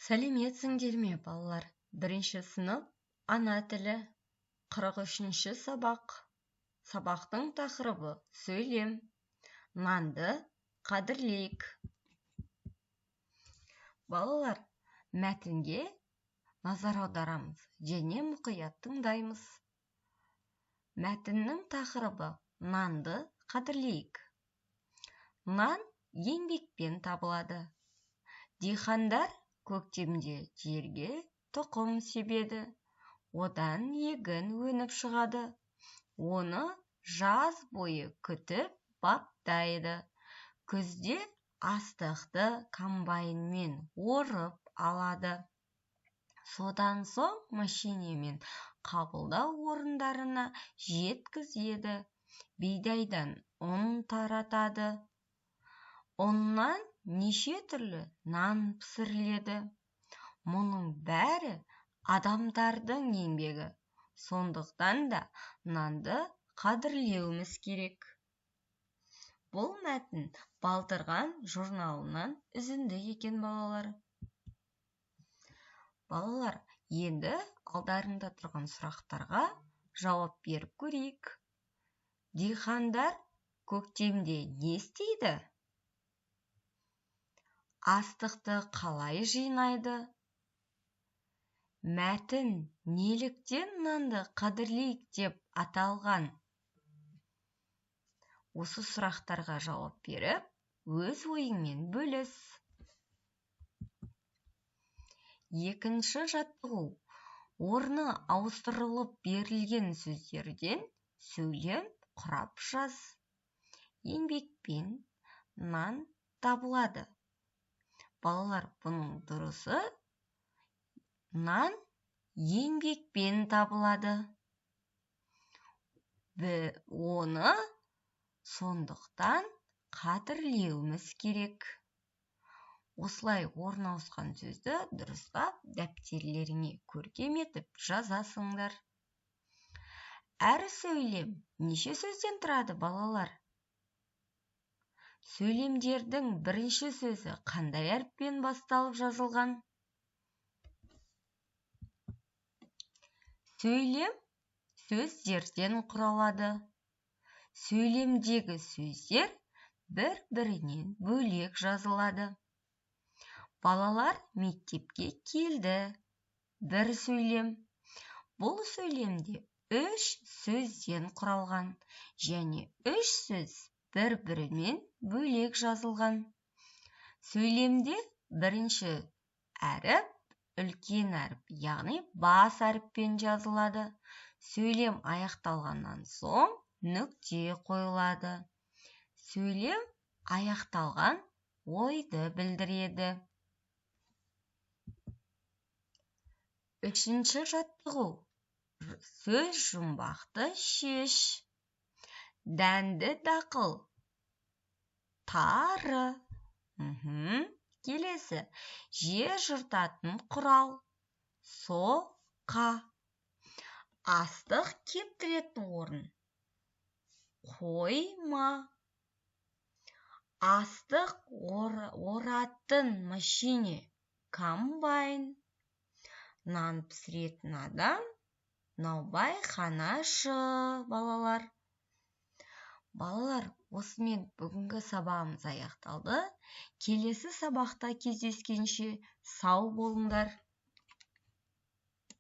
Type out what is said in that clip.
Сәлеметсіңдер ме, балалар? Бірінші сынып, ана тілі, 43-ші сабақ. Сабақтың тақырыбы сөйлем. Нанды қадірлейік. Балалар, мәтінге назар аударамыз және мұқият тыңдаймыз. Мәтіннің тақырыбы нанды қадірлейік. Нан еңбекпен табылады. Диқандар көктемде жерге тұқым себеді. Одан егін өніп шығады. Оны жаз бойы күтіп баптайды. Күзде астықты комбайнмен орып алады. Содан соң машинамен қабылдау орындарына жеткізеді. Бидайдан ұн таратады. Ұннан неше түрлі нан пісіріледі. Мұның бәрі адамдардың еңбегі. Сондықтан да нанды қадірлеуіміз керек. Бұл мәтін Балтырған журналынан үзінді екен, балалар. Балалар, енді алдарында тұрған сұрақтарға жауап беріп көрейік. Диқандар көктемде не істейді? Астықты қалай жинайды? Мәтін неліктен нанды қадірлейік деп аталған? Осы сұрақтарға жауап беріп, өз ойыңмен бөліс. Екінші жаттығу. Орны ауыстырылып берілген сөздерден сөйлем құрап жаз. Еңбекпен нан табылады. Балалар, бұның дұрысы нан еңбекпен табылады. Оны сондықтан қадірлеуіміз керек. Осылай орын ауысқан сөзді дұрыстап дәптерлеріңе көркем етіп жазасыңдар. Әр сөйлем неше сөзден тұрады, балалар? Сөйлемдердің бірінші сөзі қандай әріппен басталып жазылған? Сөйлем сөздерден құралады. Сөйлемдегі сөздер бір-бірінен бөлек жазылады. Балалар мектепке келді. Бір сөйлем. Бұл сөйлемде 3 сөзден құралған және 3 сөз бір-бірінен бөлек жазылған. Сөйлемде бірінші әріп үлкен әріп, яғни бас әріппен жазылады. Сөйлем аяқталғаннан соң нүкте қойылады. Сөйлем аяқталған ойды білдіреді. Үшінші жаттығу. Сөз жұмбақты шеш. Дәнді дақыл. Тары. Келесі. Жер жыртатын құрал. Соқа. Астық кептіретін орын. Қойма. Астық оратын машине. Комбайн. Нан пісіретін адам наубайханашы, балалар. Балалар, осымен бүгінгі сабағымыз аяқталды. Келесі сабақта кездескенше сау болыңдар.